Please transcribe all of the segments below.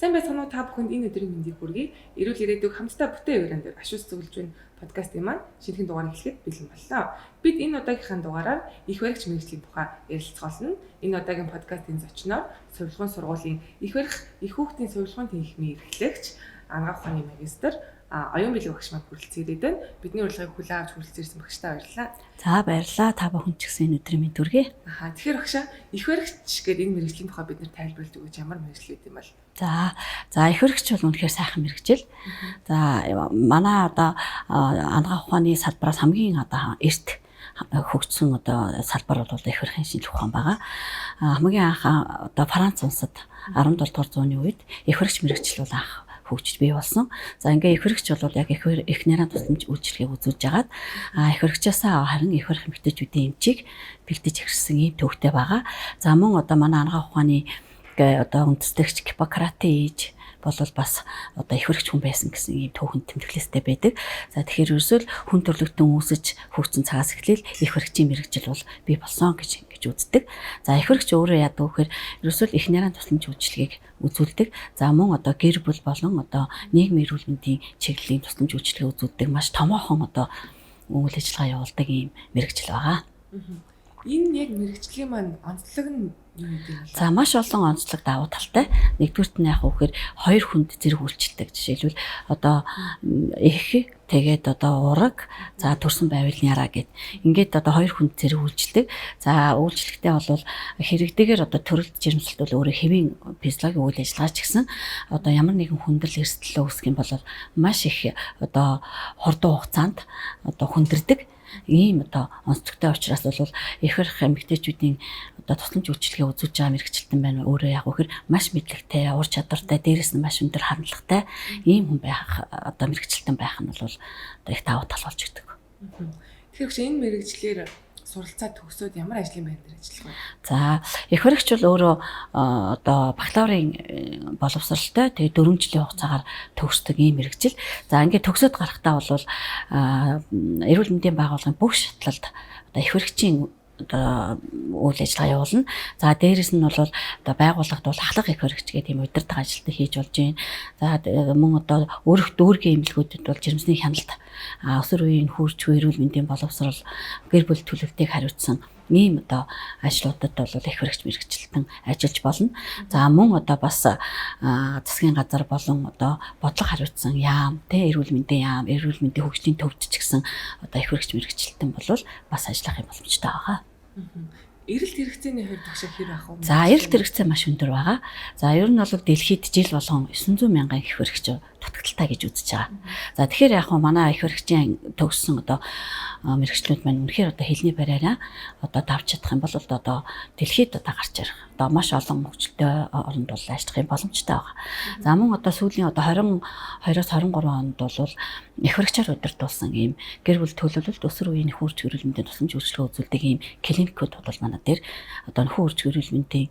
Сайн байцгаана уу, та бүхэнд энэ өдрийн мэндийг хүргэе. Эрүүл ирээдүйг хамтдаа бүтээ өрөөнд дээр ашуус зөвлөж буй подкастын маань шинэхэн дугаар эхлэхэд бэлэн боллоо. Бид энэ удаагийнхаа дугаараар их баригч мэргэжлийн тухай ярилцах болно. Энэ удаагийн подкастын зочноор сурвалжлагын сургуулийн их барих их хүүхдийн сурвалжлагын тэнхимийн эрхлэгч, анагаах ухааны магистр оюун бэлэг багш маань хүрэлцэн ирээд байна. Бидний урилгыг хүлээн авч хүрэлцэн ирсэн багштай баярлалаа. За баярлалаа. Та бүхэн ч гэсэн энэ өдрийн мэнд хүргэе. Аа, тэгэхээр багшаа, их баригч гэдэг энэ мэргэжлийн тухай бид нар тайлбарлаж өгөөч, ямар мэргэжил гэдэг юм бол? За, их баригч бол үнэхээр сайхан мэргэжил. За, манай одоо анагаах ухааны салбараас хамгийн одоо эрт хөгжсөн одоо салбар бол их барихын шинжлэх ухаан байгаа. Хамгийн анх одоо Франц улсад 17 дугаар зууны үед их баригч мэргэжил бол анх хөгжиж бий болсон. За, ингээ их хэрэгч бол яг их нэраа тусламж үйлчилгээг үзүүлж агаад их хэрэгчээсээ харин их хэрэг эмэгтэйчүүдийн эмчийг бэлдэж эхэлсэн ийм төвхтэй байгаа. За, мөн одоо манай анагаах ухааны одоо үндэслэгч Гиппократы ээж болол бас одоо их хэрэгч хүн байсан гэсэн ийм түүхэн тэмдэглэлтэй байдаг. За, тэгэхээр ерөөсөө л хүн төрлөختөн үүсэж хөгжсөн цагаас эхлээл их хэрэгчийн мэргэжил бол бий болсон гэж ингэж үздэг. За, их хэрэгч өөрөө яадаг вэ гэхээр ерөөсөө л их нэраа тусламж үйлчилгээг үзүүлдэг. За, мөн одоо гэр бүл болон одоо нийгмийн эрүүл мэндийн чиглэлийн тусламж үйлчилгээ үзүүлдэг, маш томоохон одоо үйл ажиллагаа явуулдаг ийм мэргэжил байгаа. Энэ яг мэргэжлийн маань онцлог нь юу гэдэг юм бэ? За, маш олон онцлог давуу талтай. Нэгдүгüрт нь яг үхээр хоёр хүнд зэрэг үйлчилдэг. Жишээлбэл, одоо эх, тэгээд одоо ураг, за төрсөн байвал яраа гэд. Ингээд одоо хоёр хүнд зэрэг үйлчилдэг. За, үйлчлэхдээ бол хэрэгдэгээр одоо төрөлт жирэмслэлт бол өөрөө хэвийн физиологийн үйл ажиллагаа ч гэсэн одоо ямар нэгэн хүндрэл эрсдэл үүсгэх юм бол маш их одоо хурдан хугацаанд одоо хүндэрдэг ийм одоо онцлогтой учраас бол их хэрэг эмэгтэйчүүдийн одоо тусламж үйлчилгээ үзүүлж байгаа мэргэжилтэн байна. Өөрөө яг үхээр маш мэдлэгтэй, ур чадвартай, дээрэс нь маш өндөр хандлагатай ийм хүн байх, одоо мэргэжилтэн байх нь бол одоо их давуу тал болж өгдөг. Тэгэхээр энэ мэргэжлээр суралцаа төгсөөд ямар ажлын байр дээр ажиллах вэ? За, их баригч бол өөрөө одоо бакалаврын боловсралтай, тэгээ 4 жилийн хугацаагаар төгсдөг ийм мэргэжил. За, ингээд төгсөөд гарахдаа бол эрүүл мэндийн байгууллагын бүх шатлалд одоо их баригчийн одоо үйл ажиллагаа явуулна. За, дээрэс нь бол одоо байгууллагад бол ахлах их баригч гэх тийм удирдах ажилтны хийж болж байна. За, мөн одоо өрөх дүүргийн эмнэлгүүдэд бол жирэмсний хяналт, өсвөр үеийн хүүрчгүй эрүүл мэндийн боловсрол, гэр бүл төлөвлөлтийг хариуцсан ийм одоо ажлуудад бол их хэрэгч мэргэжилтэн ажиллаж болно. За, мөн одоо бас засгийн газар болон одоо бодлого хариуцсан яам, тэ эрүүл мэндийн яам, эрүүл мэндийн хөгжлийн төвд ч гэсэн одоо их хэрэгч мэргэжилтэн бол бас ажиллах юм боломжтой байгаа. Эрэлт хэрэгцээний хувьд багшаа хэр байх вэ? За, эрэлт хэрэгцээ маш өндөр байгаа. За, ер нь бол дэлхийд жил болгон 900 мянган их хэрэгч дутагдалтай гэж үзэж байгаа. За, тэгэхээр яг хөө манай их хэрэгчийн төгссөн одоо мэргэжлүүд маань үнэхээр одоо хэлний бариараа одоо давж чадах юм бол одоо дэлхийд одоо гарч ирэх. Одоо маш олон хөгжилтэй оронд бол ажиллах юм боломжтой байгаа. За, мөн одоо сүүлийн одоо 22-оос 23 онд бол их хэрэгчээр удирдуулсан ийм гэр бүл төлөвлөлт, өсвөр үеийн хөрч эрүүл мэндийн тусламж үйлчилгээ үзүүлдэг ийм клиникүүд бол манай дээр одоо нөхөн хөрч эрүүл мэндийн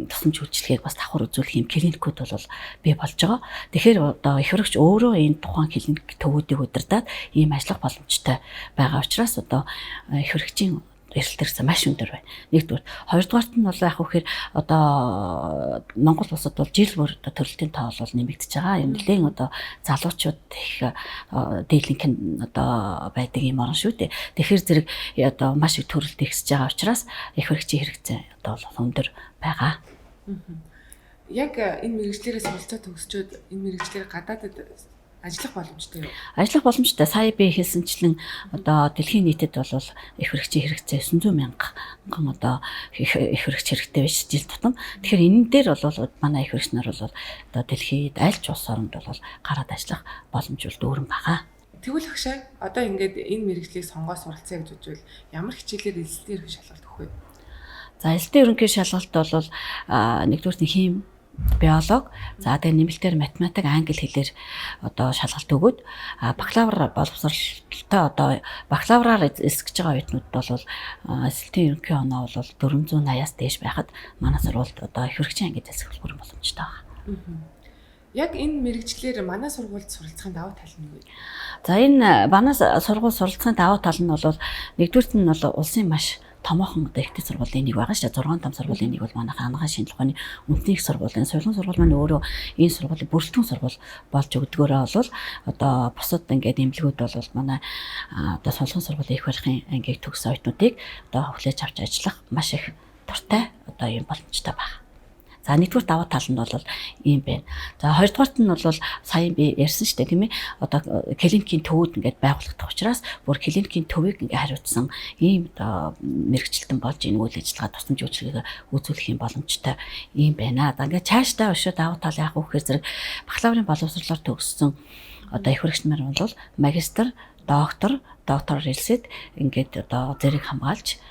тусламж үйлчилгээг бас давхар үзүүлэх ийм клиникүүд бол бий болж байгаа. Тэгэхээр одоо их хэрэгч өөрөө энэ тухайн клиник төвүүдийг удирдаад ийм ажиллах боломжтой байгаа учраас одоо их хэрэгчийн эрэлт хэрэгцээ маш өндөр байна. Нэгдүгээр. Хоёрдугаарт нь бол яг үхээр одоо Монгол улсад бол жил бүр одоо төрөлтийн тоо бол нэмэгдэж байгаа. Юм нэлээд одоо залуучууд их дийлэнх нь одоо байдаг юм орн шүү дээ. Тэгэхээр зэрэг одоо маш их төрөлт ихсэж байгаа учраас их хэрэгчийн хэрэгцээ одоо бол өндөр байгаа. Яг энэ мэргэжлээрээ суралцаа төгсчөөд энэ мэргэжлээр гадаадад ажиллах боломжтой юу? Ажиллах боломжтой. Сая би хэлсэнчлэн одоо дэлхийн нийтэд бол их хэрэгчийн хэрэгцээ 900 мянган одоо их хэрэгч хэрэгтэй байж жил тутам. Тэгэхээр энэ дээр бол манай их хэрэгч нар бол одоо дэлхийд аль ч улс оронд бол гараад ажиллах боломж бол дүүрэн байгаа. Тэгвэл багшаа, одоо ингээд энэ мэргэжлийг сонгоо суралцъя гэж бодвол ямар хичээлээр элсэлтийн ерөнхий шалгалт өгөх вэ? За, элсэлтийн ерөнхий шалгалт бол нэгдүгээр нь хим, биолог, за тэгээ нэмэлтээр математик, англи хэлээр одоо шалгалт өгөөд, бакалавр боловсралтай одоо бакалавраар элсэж байгаа оюутнууд бол элсэлтийн ерөнхий оноо бол 480-аас дээш байхад манай сургуульд одоо их хэрэгчийн ангид элсэх бүрэн боломжтой байгаа. Яг энэ мэргэжлээр манай сургуульд суралцахын давуу тал нь юу вэ? За, энэ манай сургууль суралцахын давуу тал нь бол нэгдүгüрт нь бол улсын маш томоохон одоо их сургуулийн нэг байгаа шүү дээ. 6 том сургуулийн нэг бол манайхан анагаан шинжилгээ ухааны үндэсний их сургууль. Энэ сувилган сургууль маань өөрөө энэ сургуулийн бүрэлдэхүүн сургууль болж өгдгөөрөө бол одоо бусад ингээд эмнэлгүүд бол манай одоо сувилган сургуулийн их барихын ангийг төгссөн оюутнуудыг одоо хүлээж авч ажиллах маш их дуртай одоо юм боломжтой байна. За нэгдүгээр давуу тал нь бол ийм байна. За хоёрдугаарт нь бол сая би ярьсан шүү дээ, тийм ээ. Одоо клиникийн төвүүд ингээд байгуулагдах учраас бүр клиникийн төвийг ингээд хариуцсан ийм одоо мэргэжилтэн болж энэ үйл ажиллагаа тусламж үйлчилгээг үзүүлэх юм боломжтой ийм байна. За ингээд цаашдаа өшөө давуу тал яах вэ гэхээр зэрэг бакалаврын боловсролоор төгссөн одоо их хүрэгч нар бол магистр, доктор, доктороор элсээд ингээд одоо зэрэг хамгаалж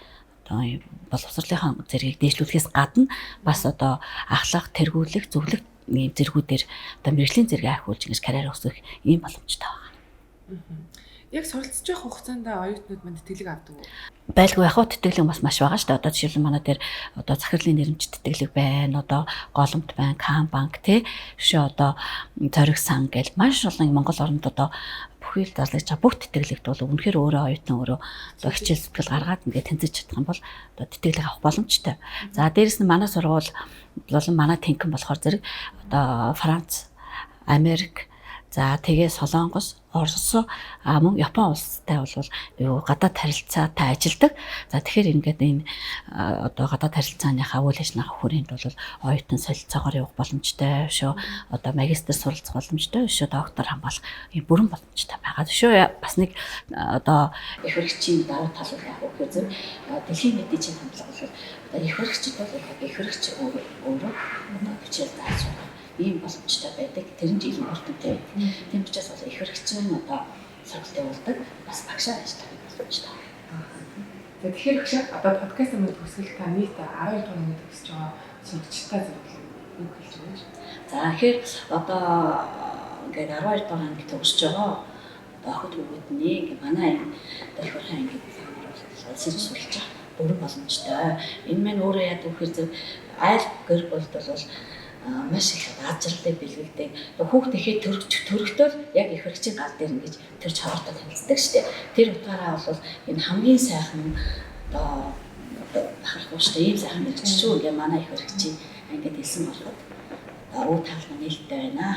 одоо боловсролынхаа зэргийг дээшлүүлэхээс гадна бас одоо ахлах, тэргүүлэх, зөвлөх ийм зэргүүдээр одоо мэргэжлийн зэрэг ахиулж ингэж карьер өсгөх ийм боломжтой байна. Яг суралцж явах хугацаанд оюутнууд манд тэтгэлэг авдаг уу? Байлгүй яг тэтгэлэг бас маш байгаа шүү дээ. Одоо жишээлбэл манай дээр одоо захирлын нэрмж тэтгэлэг байна, одоо голомт байна, Кам банк тий. Өшөө одоо зориг сан гэл маш олон Монгол оронд одоо бүхий л зарлаж байгаа бүх тэтгэлэгт бол үнэхээр өөрөө оюутан өөрөө одоо хичээл зүтгэл гаргаад ингээд тэнцэж чадах юм бол одоо тэтгэлэг авах боломжтой. За дээрэс нь манай сургууль болон манай тэнхэн болохоор зэрэг одоо Франц, Америк, за тэгээ Солонгос, Орос, мөн Япон улстай бол юу гадаад харилцаатай ажилладаг. За тэгэхээр ингээд энэ одоо гадаад харилцааныхаа үйл ажиллагааны хүрээнд бол оюутан солилцоогоор явах боломжтой шүү. Одоо магистр суралцах боломжтой шүү. Доктор хамгаалах ийм бүрэн боломжтой байгаа. Шүү бас нэг одоо их хэрэгчийн давуу тал бол яг үгүй зөв дэлхийн нийтийн чин хандлага бол одоо их хэрэгчд бол их хэрэгч өөрөө одоо хичээл зааж сурах ийм боломжтой байдаг. Тэр нь илүү үр дүнтэй байдаг. Тийм учраас бол их хэрэгцээ одоо сургалт явуулдаг. Бас багшаар ажиллах боломжтой. За тэгэхээр хөшөө одоо подкастын мөн төгсгөл та нийт 12 дугаар анги төгсөж байгаа сурагчтай зөвлөл үг хэлж өгөөч. За тэгэхээр одоо ингээд 12 дугаар анги төгсөж байгаа одоо охид хүүхэдний ингээд манай энэ одоо их барихын анги олсож суралцж байгаа бүрэн боломжтой. Энэ маань өөрөө яадаг вэ гэхээр айл гэр бүлд бол маш их аз жаргалыг бэлгэлдэг. Хүүхд ихэд төрөгтөөл яг их хэрэгчийн гал дээр ингэж төрж хаваартай танилцдаг шүү дээ. Тэр утгаараа бол энэ хамгийн сайхан одоо бахархуу шүү дээ. Ийм сайхан мэрэгч шүү ингээ манай их хэрэгчийн ингээд хэлсэн болоход одоо өө таална нээлттэй байна.